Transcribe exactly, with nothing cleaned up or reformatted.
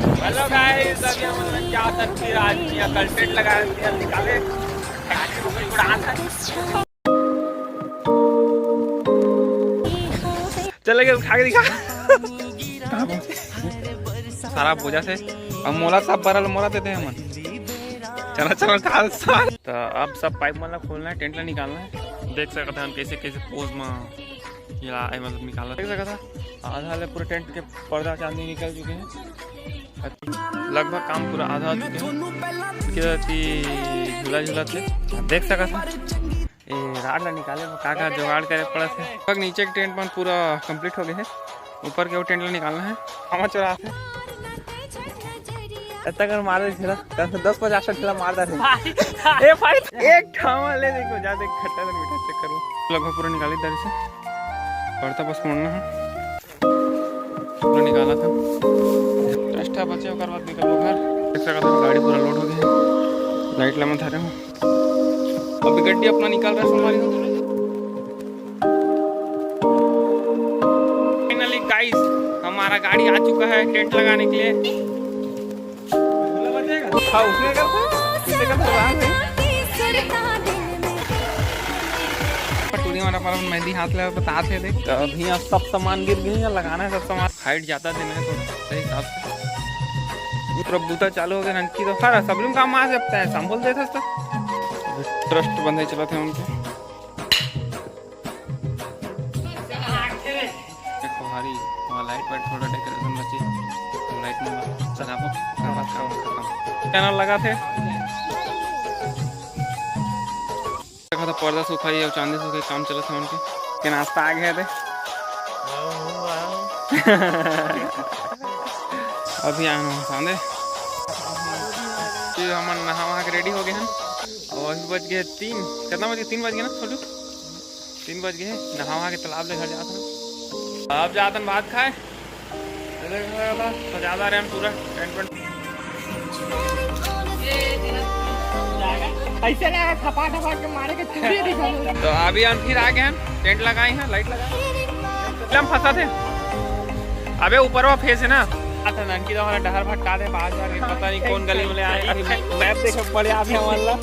Hello गाइस, अभी हम लोग क्या सकते आज यहाँ कल टेंट लगा रहे हैं, निकाले। गाड़ी को भी उड़ान है। चले गए उठा के दिखा। कहाँ पहुँचे? सारा पूजा से अब मोला सब बरल मोला देते हैं मन। चलो चलो खालसा। तो अब सब पाइप मन ला खोलना है, टेंट ला निकालना है। देख सकत हन कैसे कैसे पोज में ये ला, मतलब निकालना देख सकत हन। आधा ले पूरे टेंट के पर्दा चांदी निकल चुके हैं। लगभग काम पूरा आधा हो चुके हैं। इसके बाद ही झूला झूला थे देख सकत हन। ए, राड ला निकाले बर का का जुगाड़ करे पड़त हे। तक नीचे के टेंट मन पूरा कंप्लीट हो गए हे, ऊपर के वो टेंट ला निकालना हे। हवा चोरा हे। इतना कर मार दे ठेला, दस पचास ठेला मार दे। ए भाई, एक ठावा ले देखो, जा देख खट्टा तो मीठा चेक करो। लगभग पूरा निकाली दरी से, पर्दा बस मोड़ना हे। पूरा निकाला था। दस ठा बचे, ओकर बाद निकलबो घर। देख सकत हो, गाड़ी पूरा लोड हो गया है। लाइट ला मैं धरे हूँ। अभी गड्डी अपना निकाल रहा है संगवारी हो। Finally guys, हमारा गाड़ी आ चुका है टेंट लगाने के लिए। हाँ, उसने कर था, किसने कर था, राम है। पटूरी वाला पर मेहंदी हाथ ले बता थे देख। तो अभी यहाँ सब सामान गिर गए हैं, लगाना है सब सामान। हाइट जाता देना है थोड़ा सही हिसाब से। ये पूरा बूता चालू हो गया, ननकी तो हर सब लोग काम आ सकता है, संभल देता तो। ट्रस्ट बंधे चला थे उनके। देखो भारी, वहाँ लाइट वाइट थोड़ा डेकोरेशन बची, तो लाइट में सजाबो, ओकर बाद काम खत्म। चैनल लगा थे। देखो तो पर्दा सुखाई और चांदी सुखाई काम चलत है उनके। के नाश्ता आ गया थे। अभी आए हम सांदे। फिर हम नहा वहा के रेडी हो गए हैं। और अभी बज गए तीन। कितना बज गए? तीन बज गए ना छोटू? तीन बज गए। नहा वहा के तालाब ले घर जात हन। अब जात हन भात खाए। सजा रहे हम पूरा टेंट वेंट। ऐसे ना थपा थपा के मारे के चूहे दिखा। तो अभी हम फिर आ गए हैं, टेंट लगाए हैं, लाइट लगाए हैं। एकदम फंसा थे। अबे ऊपर वो फेस है ना। आता ननकी तो हमारा डहर भटका दे, बाहर जाके पता नहीं कौन गली में ले आए। अभी मैप देखे पड़े आप हमारा।